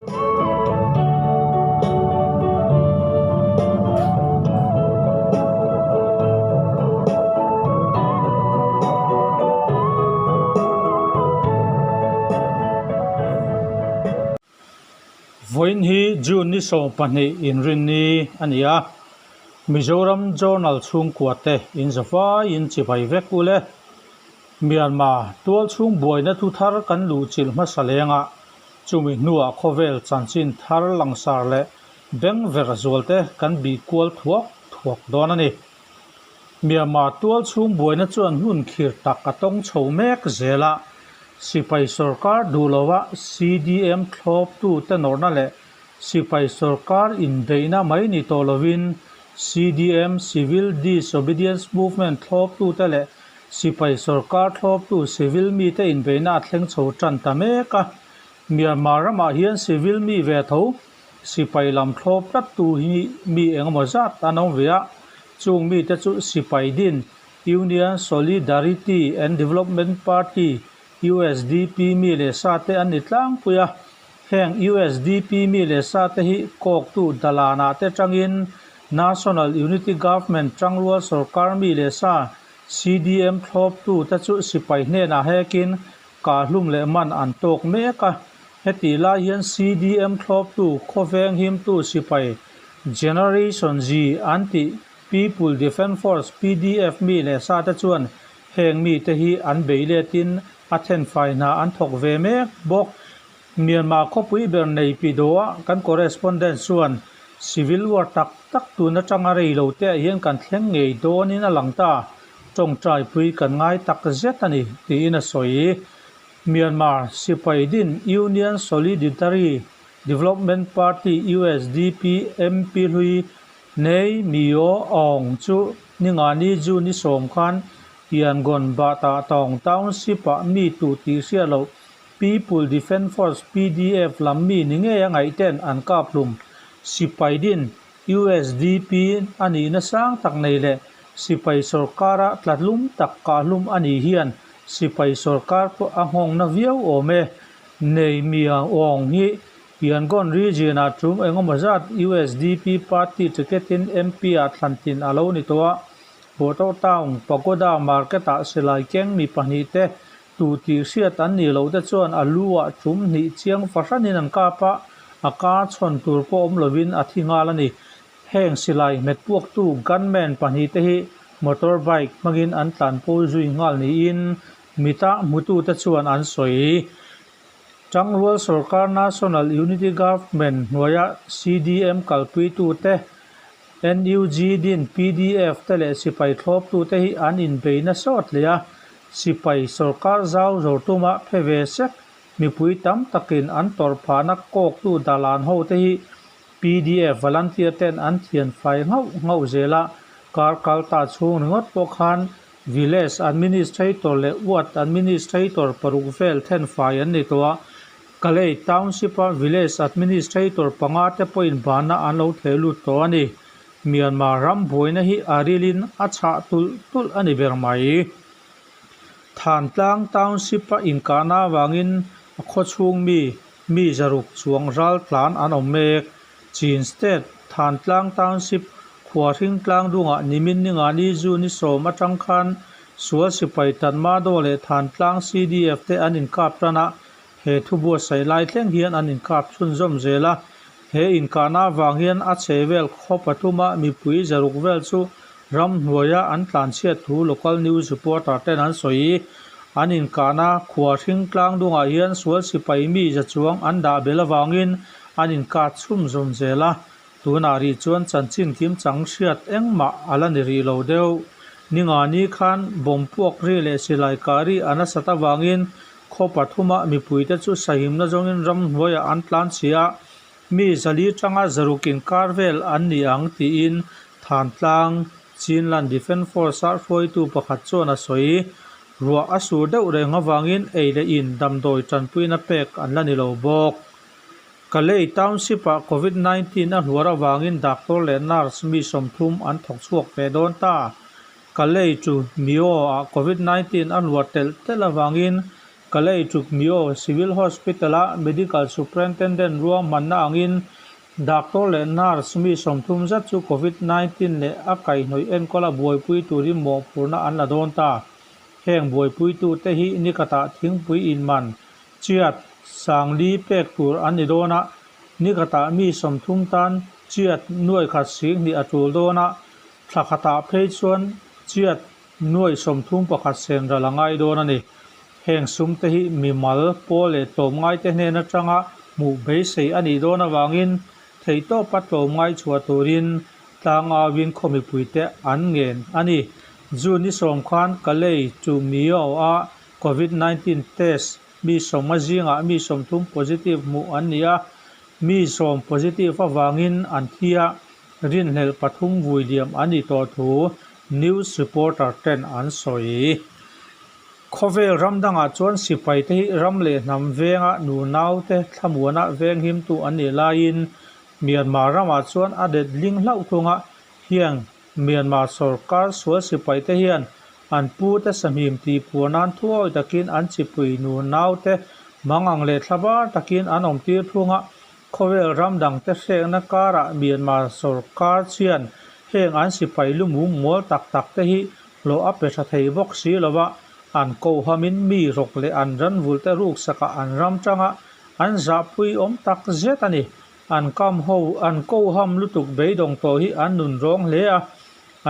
Vawiin hi June ni 12 inrinni a ni a, Mizoram Journal chhungkua te inzavaiin chibai vek u le. Myanmar tualchhung buaina thu thar kan luhchilh hmasa lengah chumi hnuah khawvel chanchin thar langsar leh bengver zualte kan bih kual thuak thuak dawn a ni. Myanmar tualchhung buaina chuan hun khir tak a tawng chho mek zel a, sipai sorkar duh lova CDM thlawptute nawrhna leh sipai sorkar inbeihna mai ni tawh lovin CDM, Civil Disobedience Movement, thlawptute leh Sipai sorkar thlawptu civil mite inbeihna a thleng chho tan ta mek a. Myanmar ramah hian civil mi ve tho sipai lam thlawp tlattu hi mi engemaw zat an awm ve a, chung mite chu sipai din Union Solidarity and Development Party, USDP, mi leh sa te an ni tlangpui a. Heng USDP mi leh sa te hi kawktu Dalanah te tangin National Unity Government tangrual sorkar mi leh sa CDM thlawptu te chu sipai hnenah hekin kahhlum leh man an tawk mek a. Hetih lai hian CDM thlawptu khawveng himtu sipai Generation Z an tih People Defence Force, PDF, mi leh sa te chuan heng mite hi an bei letin a thenfai hna an thawk ve mek bawk. Myanmar khawpui ber nei Pidoa kan correspondent chuan Civil war tak tak tun atanga rei lo te ah hian kan thleng ngei dawnin a lang ta, tawngtaipui kan ngai tak zet a ni, tiin a sawi. Myanmar sipai din Union Soliditary Development Party, USDP, MP hlui Nei Myo Aung chu ningani June ni sawm khan Yangon Bata Taung Township ah mi tuh tih hriat loh People Defence Force, PDF, lam mi ni ngei a ngaihten an kap hlum. Sipai din, USDP, a nihna sang tak nei leh sipai sorkara tlatlum tak kahhlum a nih hian sipai sorkar pawh a nghawngna viau awm e. Nei Mya Aung hi Yangon region-ah tum engemaw zat USDP party ticket-in MP-ah thlantin a lo ni tawh a. Bawhtawh Town Pagoda Market-ah silai keng mi pahnihte Tu tih hriat an nih loh te chuan a lu ah tum hnih chiang fahranin an kap a, a ka chhawn tur pawh awm lovin a thi nghal a ni. Heng silai hmet puaktu gunman pahnih te hi motor bike hmangin an tlanpawi zui nghal niin mita hmutute chuan an sawi. Tangrual sorkar National Unity Government hnuaia CDM kalpuitute, NUG din PDF te leh sipai thlawptute hi an inbei nasa awt hle a, sipai sorkar zau zawr tuma phe ve sek mipui tam takin an tawrh phahna kawktu dalan ho te hi PDF volunteer ten an thian fai nghauh nghauh zel a, kar kal ta chhung ringawt pawh khan Village Administrator leh Ward Administrator paruk vel thenfai an ni tawh a, Kalay Township-a Village Administrator panga te pawhin bana an lo theh lut tawh a ni. Myanmar ram buaina hi a rilin a chhah tulh tulh a ni ber mai. Thantlang Township-a inkahna avangin a khawchhung mi, mi zaruk chuang ral tlan an awm mek. Chin State, Thantlang Township, Khuahring tlangdungah nimin ningani June 10 atang khan sual sipai Tatmadaw leh Thantlang CDF te an inkap tan a, he thu buatsaih lai thleng hian an inkap chhunzawm zel a. He inkahna avang hian a chhe vel khaw pathuma mipui zaruk vel chu ramhnuaia an tlanchhiat thu local news reporter ten an sawi. An inkahna Khuahring tlangdungah hian sual sipai mi za chuang an dah bel avangin an inkah chhunzawm zel a. Tunah rih chuan chanchin kim chang hriat engmah a la ni rih lo deuh. Ningani khan bomb puak ri leh silai kah ri a nasat avangin khaw pathuma mipuite chu sahimna zawngin ramhnuaiah an tlan chhia a, mi zali tanga zaruk inkar vel an ni ang tiin Thantlang Chinland Defence Force-a hruaitu pakhat chuan a sawi. Ruah a sur deuh reng avangin ei leh in damdawi tanpuina pek an la ni lo bawk. Kalay Township-ah Covid 19 a hluar avangin doctor leh nurse mi 30 an thawk chhuak ve dawn ta. Kalay chu Mio-ah Covid 19 a hluar telh telh avangin Kalay Tukmyo Civil Hospital-a Medical Superintendent ruahmanna angin Doctor leh Nurse mi 30 zet chu Covid 19 leh a kaihhnawih enkawla buaipui turin mawhphurhna an la dawn ta. Heng buaipuitute hi nikhatah thingpui inman, chiat, sangli pek tur an ni dawn a, nikhatah mi 30 tan chiat nuai khat 2000 a tul dawn a, thla khatah phei chuan chiat nuai 31 sen ral a ngai dawn a ni. Heng sumte hi mimal, pawl leh tlawmngaite hnen atanga hmuh beisei a nih dawn avangin theihtawpa tlawmngai chhuah turin tlangauin khaw mipuite an ngen a ni. June ni 10 khan Kalay to Myo-a Covid 19 test mi 50 zingah mi 30 positive hmuh an ni a, mi 10 positive avangin an thi a, rinhlelh pathum vui liam an ni tawh thu news reporter ten an sawi. Khawvel ram dangah chuan sipai te hi ram leh hnam venga nu naute thlamuana venghimtu an nih laiin Myanmar ramah chuan a det ling hlauh thung a, hiang Myanmar sorkar sual sipai te hian an pute sahmim tih puah nan thuawi takin an chipui nu naute mangang leh thlabar takin an awm tir thung a, khawvel ram dangte hrekna karah Myanmar sorkar chian heng an sipai lu mum mual tak tak te hi hlawh a pe tha thei bawk si lo va, an kohamin mi rawk leh an ran vulte ruksakah an ram tang a, an zahpui awm tak zet a ni. An kam ho, an koham lutuk beidawng tawh hi an nun rawng hle a,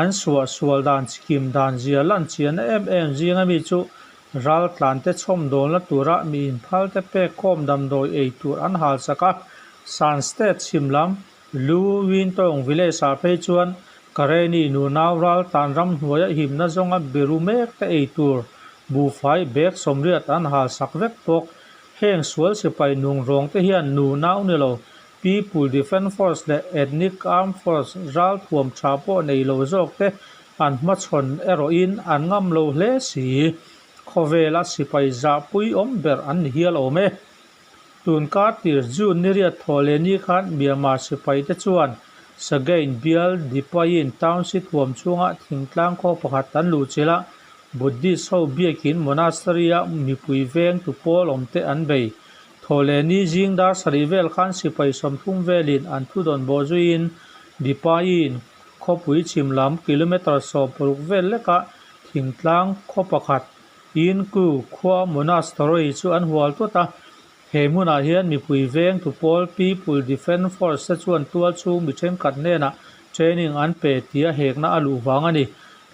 an suah sual dan chikim dan zia lan chianna em em zinga mi chu raltlante chhawmdawlna tura mi inphalte pek khawm damdawi ei tur an halsak a, Shan State chhim lam Lu Wintawng Village-ah phei chuan Kareni nunau raltlan ramhnuaia himna zawnga biru mek te ei tur buhfai bag 80 an hal sak vek bawk. Heng sual sipai nung rawng te hian nunau ni lo, People Defence Force leh Ethnic Armed Force ralthuam tha pawh nei lo zawk te an hmachhawn erawhin an ngam lo hle si. Khawvela sipai zahpui awm ber an ni hial awm e. Tun kar tir June ni riat thawh leh ni khan Myanmar sipaite chuan Sagaing bial Dipayin township huam chhunga thingtlang khaw pakhat an luhchilh a, Buddhist ho biakin monastery-a mipui veng tu pawl awmte an bei. Thawh leh ni zing dar sarih vel khan sipai 30 velin an thudawn bawh zuiin Dipayin khawpui chhim lam kilometre 16 vel lekah thingtlang khaw pakhat Inku khua monastery chu an hual tawt a, he hmunah hian mipui veng tu pawl People Defence Force te chuan tual chhung mi thenkhat hnenah training an pe tia hekna a luh vang a ni.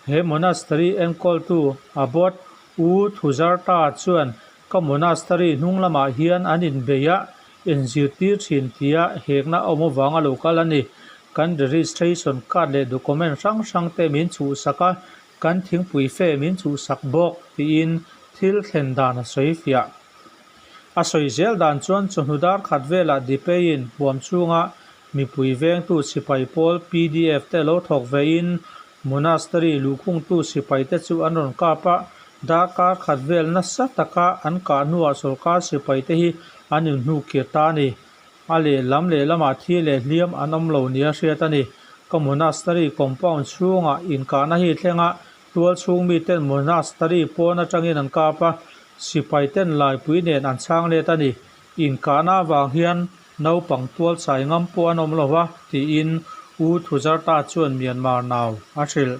He monastery enkawltu Abbot U Thuzarta chuan ka monastery hnung lamah hian an inbei a, inzirtir thin tia hekna a awm avanga lo kal a ni. Kan registration card leh document hrang hrang te min chhuhsak a, Kan thingpui fe min chhuhsak bawk tiin thil thlen dan a sawi fiah. A sawi zel dan chuan chawhnu dar khat velah Dipeiin huam chhunga mipui vengtu sipai pawl PDF te lo thawk vein monastery luhkhungtu sipai te chu an rawn kap a, darkar khat vel nasa taka an kah hnuah sorkar sipai te hi an inhnukir ta a ni. A lehlam lehlamah thi leh hliam an awm lo nia hriat a ni. Ka monastery compound chhungah inkahna hi thleng a, tual chhung miten monastery pawn atangin an kap a, sipai ten laipui nen an chhang let a ni. Inkahna avang hian naupang tual chai ngam pawh an awm lo va, tiin U Thuzarta chuan Myanmar nau a hrilh.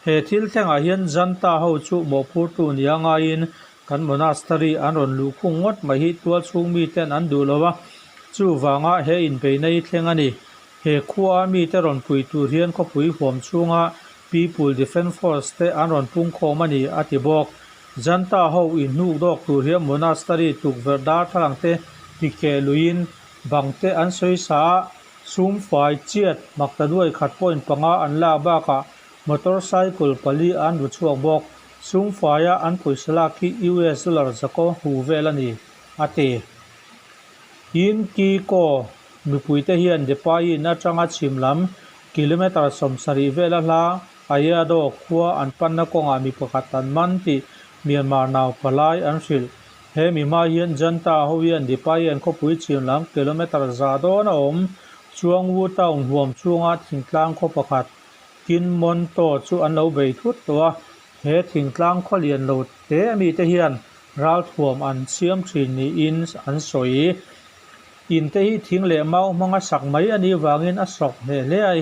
He thil thlengah hian Janta ho chu mawhphurtu nia ngaiin Kan monastery an rawn luh khung ngawt mai hi tual chhung miten an duh lo a, chuvanga he inbeihna hi thleng a ni. He khua a mite rawn pui tur hian khawpui huam chhunga People Defence Force te an rawn pung khawm a ni, a ti bawk. Janta ho inhnuk dawk tur hian monastery tukverh darthlalang te tikeh luiin bang te an sawi sa a, sum fai chiat maktaduai khat point panga an lak bakah motor cycle pali an ru chhuak bawk. Sum faia an pawisa lak hi US dollar zakaw hu vel a ni, a ti. Yin Ki Kaw mipuite hian Depayin atanga chhim lam kilometre 70 vela hla Ayado khua an panna kawngah mi pakhat an man tih Myanmar nau palai an hrilh. He mi hma hian Junta ho hian Depayin khawpui chhim lam kilometre 100 dawn a awm Chuangwu town huam chhunga thingtlang khaw pakhat Tin Monto chu an lo bei thut tawh a, he thingtlang khaw lian lo te mite hian ralthuam an siam thin niin an sawi. In te hi thing leh mau hmanga sak mai a nih vangin a sawk hneh hle a,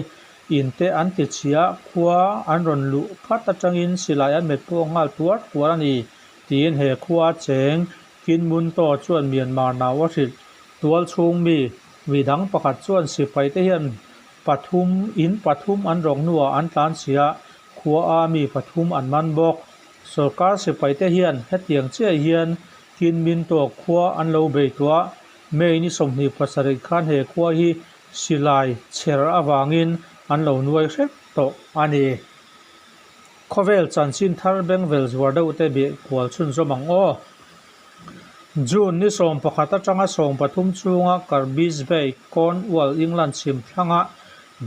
in te an ti chhia a, khua an rawn luh phat atangin silai an met pawh nghal tuar tuar a ni, tiin he khua cheng Kin Mun Taw chuan Myanmar nau a hrilh. Tual chhung mi, mi dang pakhat chuan sipai te hian pathum in pathum an rawk hnuah an tlan chhia a, khua a mi pathum an man bawk. Sorkar sipai te hian hetiang chiah hian Kin Min Taw khua an lo bei tawh a, May ni 27 khan he khua hi silai chher avangin an lo nuai hrep tawh a ni. Khawvel chanchin thar bengvel zuar deuh te beh kual chhunzawm ang aw. June ni 11 atanga 13 chhunga Carbis Bay, Cornwall, England chhim thlanga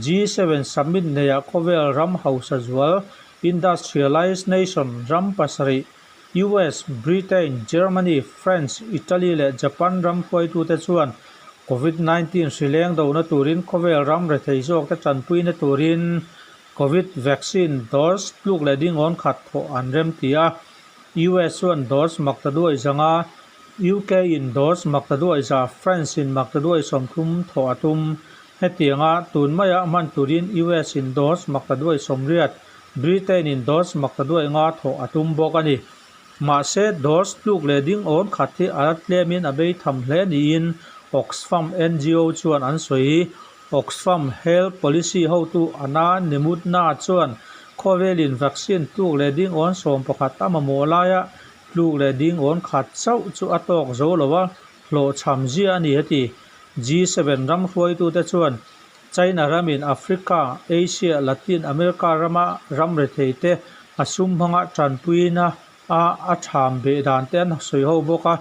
G7 summit neiah khawvel ram hausa zual Industrialised Nation ram pasarih US, Britain, Germany, France, Italy leh Japan ram hruaitute chuan Covid 19 hri leng dona turin khawvel ram rethei zawkte tanpuina turin Covid vaccine dose tluk leh dingawn khat thawh an rem ti a. US chuan dose maktaduai zanga, UK in dose maktaduai za, France in maktaduai 30 thawh a tum. Hetianga tun maia hman turin US in dose maktaduai 80, Britain in dose maktaduai nga thawh a tum bawk a ni. Mahse, dose tluk leh ding awn khat hi a la tlemin a bei tham hle niin Oxfam NGO chuan an sawi. Oxfam Health Policy hotu Anna Nimutna chuan khawvelin vaccine tluk leh ding awn 11 a mamawh laia tluk leh ding awn khat chauh chu a tawk zo lo a, hlawhchham zia a ni a ti. G7 ram hruaitute chuan China ramin Africa, Asia, Latin America rama ram rethei te a sum hmanga tanpuina a a tham beh dan te an sawi ho bawk a.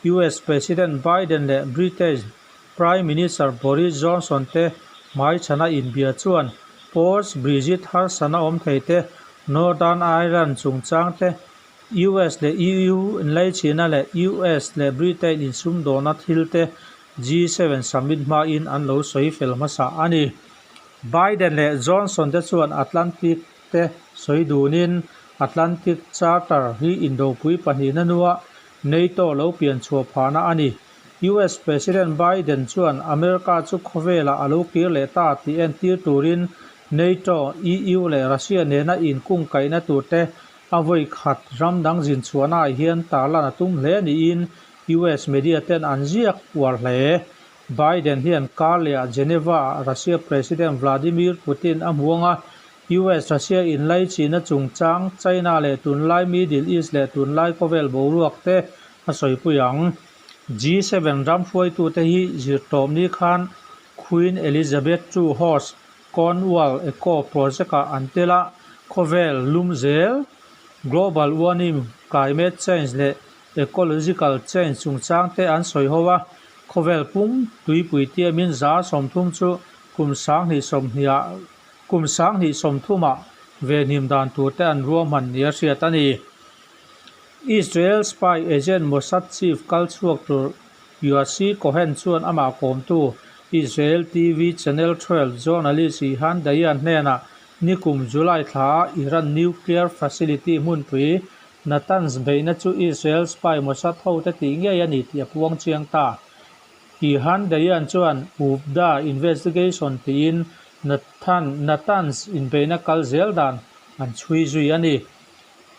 US President Biden leh British Prime Minister Boris Johnson te hmaichhana inbia chuan post-Brexit harsana awm thei te, Northern Ireland chungchang te, US leh EU inlaichhina leh US leh Britain insumdawna thil te G7 summit hmain an lo sawi fel hmasa a ni. Biden leh Johnson te chuan Atlantic te sawi dunin Atlantic Charter hi indopui pahnihna hnua NATO lo pian chhuah phahna a ni. US President Biden chuan America chu khawvelah a lo kir leh ta tih entir turin NATO, EU leh Russia nena inkungkaihna turte a vawi khat ram dang zin chhuahnaah hian tarlan a tum hle niin US media ten an ziak uar hle. Biden hian kar lehah Geneva-ah Russia President Vladimir Putin a hmuang a, US-Russia inlaichihna chungchang, China leh tunlai Middle East leh tunlai khawvel boruak te a sawipui ang. G7 ram hruaitute hi zirtawpni khan Queen Elizabeth ii House, Cornwall Eco Project-ah an tel a, khawvel lum zel, global warming, climate change leh ecological change chungchang te an sawi ho a, khawvel pum tuipui tiamin 30% chu kum 2020ah kum 2030ah venhim dan tur te an ruahman nia hriat a ni. Israel spy agent Mossad chief kal chhuak tur Yossi Cohen chuan amah kawmtu Israel TV Channel 12 journalist Ihan Dayan hnenah nikum July thla a Iran nuclear facility hmunpui Natanz beihna chu Israel spy Mossad hote tih ngei a ni tih a puang chiang ta. Ihan Dayan chuan Uvda investigation tiin Nathan Natanz inbeihna kal zel dan an chhui zui a ni.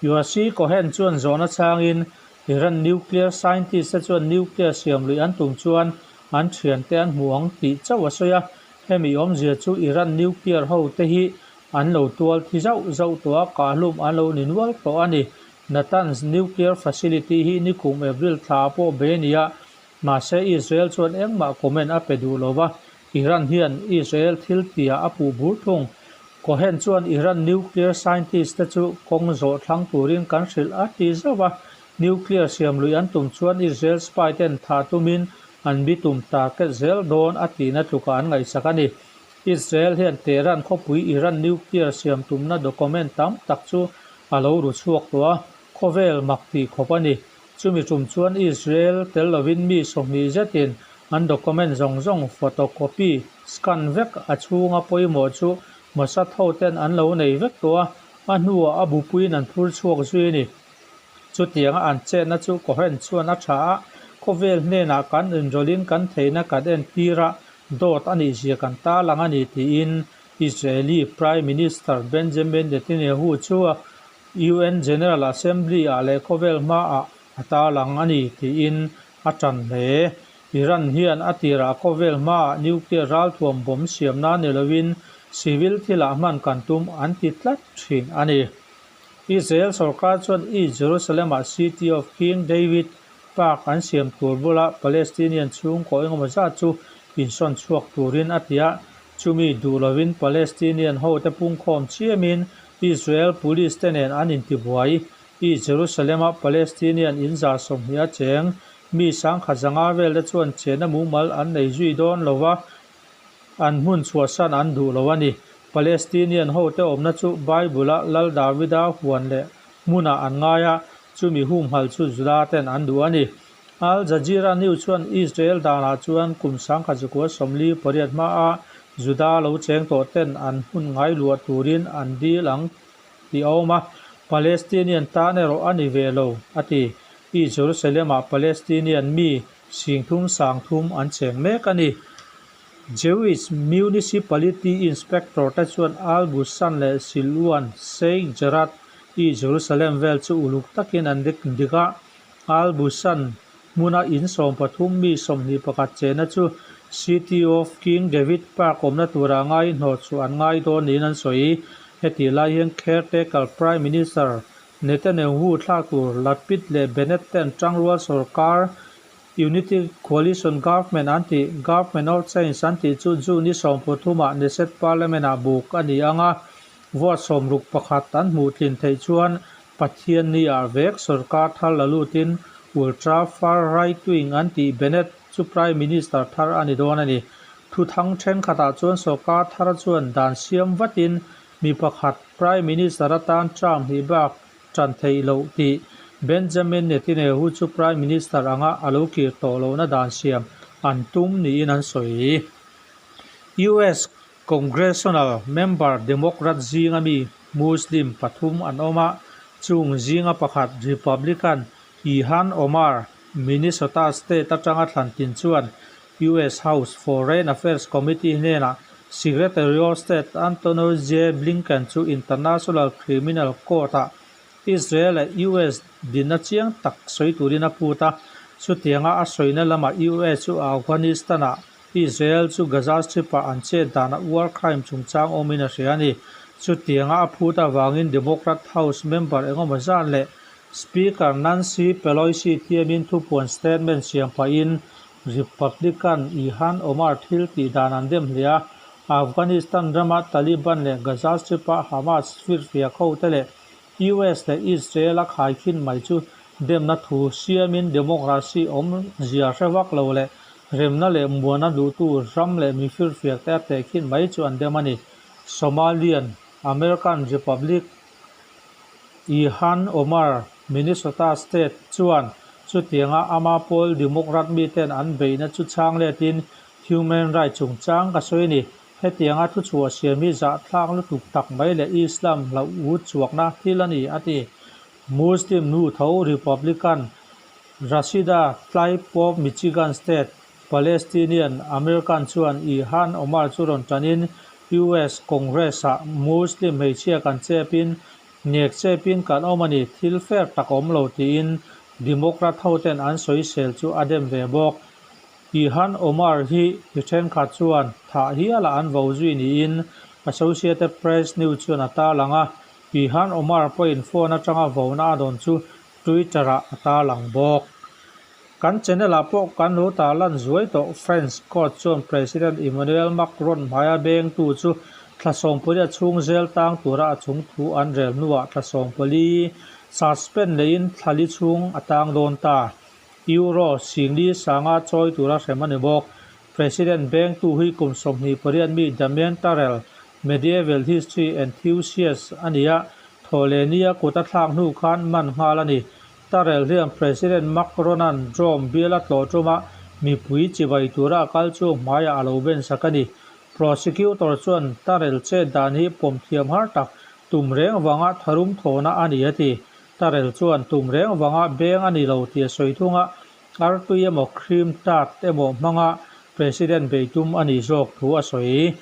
Yossi Cohen chuan zawhna changin Iran nuclear scientist te chuan nuclear siam luih an tum chuan an thiante an hmu ang tih chauh a sawi a. Hemi awmzia chu Iran nuclear hote hi An lo tual thi zauh zauh tawh a, kahhlum an lo ni nual tawh a ni. Natanz nuclear facility hi nikum April thla ah pawh bei a ni a, mahse Israel chuan engmah comment a pe duh lo va, Iran hian Israel thil tihah a puh bur thung. Cohen chuan Iran nuclear scientist te chu kawng zawh thlang turin kan hrilh a ti zauh a, nuclear siam luih an tum chuan Israel spy ten thah tumin an bitum target zel dawn a tihna tlukah an ngaihsak a ni. Israel hian Tehran khawpui Iran nuclear siam tumna document tam tak chu a lo ru chhuak tawh a, khawvel mak tih khawp a ni. Chumi tum chuan Israel tel lovin mi 20 zetin an document zawng zawng photocopy, scan vek a chhunga pawimawh chu Mossad hoten an lo nei vek tawh a, a hnuah a bupuiin an phur chhuak zui a ni. Chutianga an chetna chu Cohen chuan a tha a, khawvel hnenah kan inrawlhin kan theihna kan entir a, dawt a nihzia kan tarlang a ni tiin Israeli Prime Minister Benjamin Netanyahu chu UN General Assembly-ah leh khawvel hmaah a tarlang a ni tiin a tan hle. Iran hian a tirah khawvel hmaah nuclear ralthuam bomb siamna ni loin civil thilah hman kan tum an ti tlat thin a ni. Israel sorkar chuan East Jerusalem-ah City of King David Park an siam tur bula Palestinian chhungkaw engemaw zat chu insawn chhuak turin a ti a, chumi duh lovin Palestinian hote pungkhawm chiamin Israel police te nen an intibuai. East Jerusalem-a Palestinian in 120 a cheng mi sangkhat zanga velte chuan chenna mumal an nei zui dawn lo va, An hmun chhuahsan an duh lo a ni. Palestinian hote awmna chu Bible-a Lal Davida huan leh hmunah an ngai a, chumi humhalh chu Juda ten an duh a ni. Al Jazeera News chuan Israel danah chuan kum 1948 hmaa Juda lo cheng tawh ten an hmun ngai luah turin an dil ang tih a awm a, Palestinian tan erawh a ni ve lo, a ti. East Jerusalem-ah Palestinian mi Singthum sangthum an cheng mek a ni. Jewish Municipality Inspector te chuan Al Busan leh Silwan, Sheikh Jarrah i Jerusalem vel chu uluk takin an dik dik a. Al Busan hmuna in 13 mi 21 chena chu City of King David Park awmna tura ngai hnawh chu an ngai dawn niin an sawi. Hetih lai hian caretaker Prime Minister Netanyahu thlak tur Lapid leh Bennett ten tangrual sorkar Unity Coalition Government an tih, Government of Change an tih chu June ni 13 ah Knesset Parliament ah buk a ni ang a, vote 61 an hmuh tlin theih chuan Pathianni ah vek sorkar thar la lutin ultra far right wing an tih Bennett chu Prime Minister thar a ni dawn a ni. Thuthang thenkhatah chuan sorkar thar chuan dan siam vatin Mi pakhat Prime Minister atan term hnih bak tan theih loh tih Benjamin Netanyahu chu Prime Minister anga a lo kir tawh lohna dan siam an tum niin an sawi. US Congressional member Democrat zinga mi Muslim pathum an awm a, chung zinga pakhat Republican Ilhan Omar, Minnesota state atanga thlan tin chuan US House Foreign Affairs Committee hnenah Secretary of State Antony J. Blinken chu International Criminal Court-ah Israel leh US dinna chiang tak sawi turin a phut a. Chutianga a sawina lamah US chu Afghanistan-ah Israel chu Gaza Strip-ah an chet danah war crime chungchang awmin a hria a ni. Chutianga a phut avangin Democrat House member engemaw zat leh Speaker Nancy Pelosi thiamin thupuan statement siam pahin Republican Ilhan Omar thil tih dan an dem hle a, Afghanistan rama Taliban leh Gaza Strip-a Hamas firfiak hote leh US leh Israel a khaikhin mai chu demna thu siamin democracy awmzia hre vak lo leh remna leh muana duhtu ram leh mi firfiak te a tehkhin mai chu an dem a ni. Somalian American Republic Ilhan Omar, Minnesota State chuan chutianga ama pawl Democrat miten an beihna chu chhang letin human rights chungchang ka sawi a ni. Hetianga thuchhuah siam hi zahthlak lutuk tak mai leh Islam hlauh u chhuakna thil a ni, a ti. Muslim nu tho Republican Rashida Tlaib of Michigan State, Palestinian American chuan Ilhan Omar chu rawn tanin US Congress-ah Muslim hmeichhia kan chepin Nek chepin kan awm a ni, thil fair tak awm lo tiin Democrat hoten an sawisel chu a dem ve bawk. Ilhan Omar hi mi thenkhat chuan thah hialah an vo zui niin Associated Press News chuan a tarlang a, Ilhan Omar pawhin phone atanga vona a dawn chu Twitter-ah a tarlang bawk. Kan channel-ah pawh kan lo tarlan zuai tawh. French court chuan President Emmanuel Macron hmaia bengtu chu thla 14 chhung zel tang tura a chung thu an rel hnuah thla 14 suspend leiin thla li chhung a tang dawn ta. Euro singli sanga chawi tura hrem a ni bawk. President bengtu hi kum 28 mi Damien Tarel, medieval history enthusiast a ni a, thawhlehnia kut a thlak hnu khan man nghal a ni. Tarel hian President Macron-a'n Drome bial a tlawh ṭuma mipui chibai tura a kal chu hmaiah a lo ben sak a ni. Prosecutor chuan Tarel chet dan hi pawm thiam har tak tum reng vanga tharum thawhna a ni a ti. Tarel chuan tum reng vanga beng a ni lo tih a sawi thung a, artui emaw cream tart emaw hmanga President bei tum a nih zawk thu a sawi.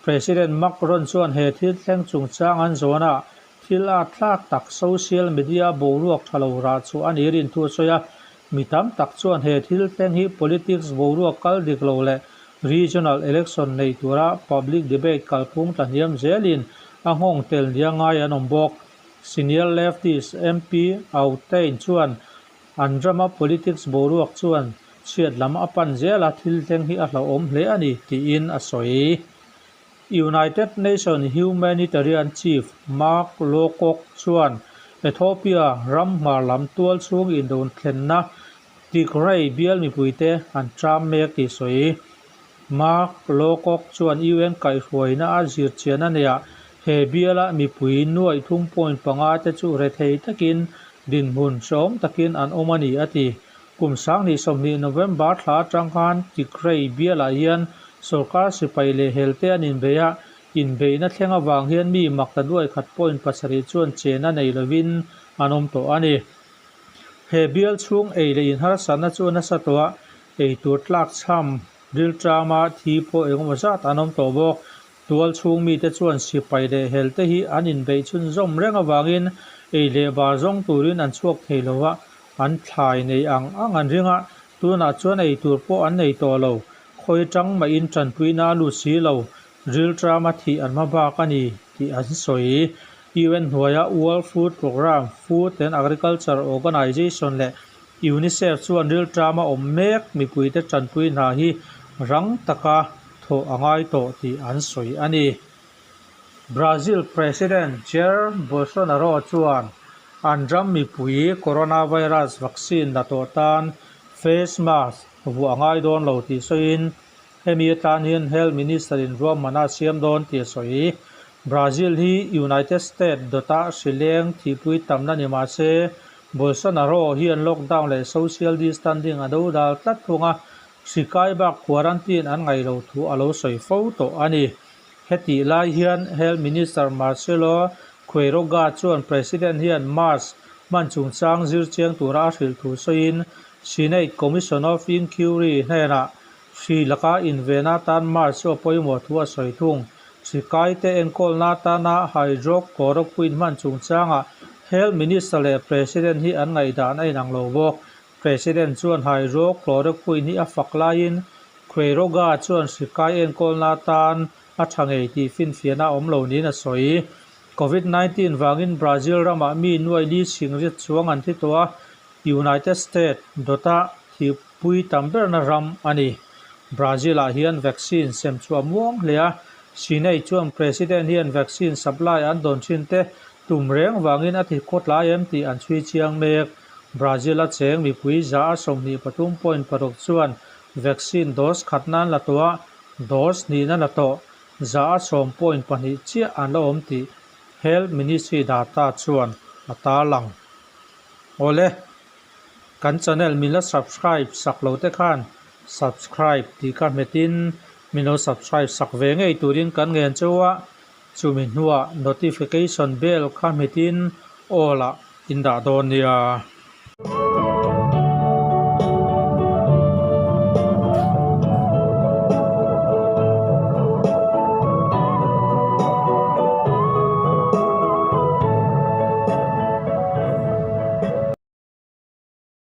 President Macron chuan he thil thleng chungchang an zawn a, thil at thlak tak social media boruak tha lo rah chhuah a nih rin thu a sawi a. Mi tam tak chuan he thil thleng hi politics boruak kal dik lo leh regional election neih tura public debate kalphung tlahniam zelin a nghawng tel nia ngai an awm bawk. Senior leftist MP Autain chuan an rama politics boruak chuan chhiat lam a pan zel a, thil thleng hi a hlauhawm hle a ni, tiin a sawi. United Nation Humanitarian Chief Mark Lowcock chuan Ethiopia ram hmar lam tual chhung indon thlenna Tigray bial mipuite an ṭam mek tih sawi. Mark Lowcock chuan UN kaihhruaina a zirchian a neih he biala mipui nuaih thum point panga te chu rethei takin dinhmun hrehawm takin an awm a ni a ti. Kum sanghnih 20 November thla atang khan Tigray bialah hian sorkar sipai leh helte an inbei a, inbeihna thleng avang hian mi makta nuaih khat point pasarih chuan chena nei lovin an awm tawh a ni. He bial chhung ei leh inharsatna chu a nasa tawh a, ei tur tlak chham rilṭama thi pawh engemaw zat an awm tawh bawk. Tual chhung mite chuan sipai leh helte hi an inbeih chhunzawm reng avangin ei leh bar zawng turin an chhuak thei lo a, an thlai nei ang ang an ring a, tunah chuan ei tur pawh an nei tawh lo. Khawi tang mahin tanpuina a lut si lo, rilṭama thih an hma bak a ni tih an sawi. UN hnuaia World Food Programme, Food and Agriculture Organization leh UNICEF chuan rilṭama awm mek mipuite tanpui hna hi rang taka thawh a ngai tawh tih an sawi a ni. Brazil President Jair Bolsonaro chuan an ram mipui coronavirus vaccine la tawh tan face mask vuah a ngai dawn lo tih sawiin hemi atan hian Health Minister in ruahman a siam dawn tih a sawi. Brazil hi United States dawta hrileng thihpui tamna ni mah se Bolsonaro hian lockdown leh social distancing a dodal tlat thung a, hri kai bak quarantine an ngaih loh thu a lo sawi fo tawh a ni. Hetih lai hian Health Minister Marcelo Queiroga chuan President hian mask hman chungchang zir chiang tura a hrilh thu sawiin Senate Commission of Inquiry hnenah hri laka inven atan mask chu a pawimawh thu a sawi thung. Hri kaite enkawlna atana hydrochloroquine hman chungchangah Health Minister leh President hi an ngaihdan a inang lo bawk. President chuan hydrochloroquine hi a fak laiin Queiroga chuan hri kai enkawlna atan a tha ngei tih finfiahna a awm lo niin a sawi. Covid 19 vangin Brazil ramah mi nuai li chhingriat chuang an thi tawh a, United States dawta thihpui tam berna ram a ni. Brazil-ah hian vaccine sem chhuah muang hle a, Sinei chuan President hian vaccine supply an dawn thin te tum reng vangin a thi khawtlai em tih an chhui chiang mek. Brazil-a cheng mipui za a 23.6 chuan vaccine dose khat nan la tawh a, dose hnihna la tawh za a 10.2 chiah an la awm tih Health Ministry data chuan a tarlang. Awle, kan channel min la subscribe sak lo te khan subscribe tih kha hmetin min lo subscribe sak ve ngei turin kan ngen cheu a, chumi hnuah notification bell kha hmetin all ah in dah dawn nia.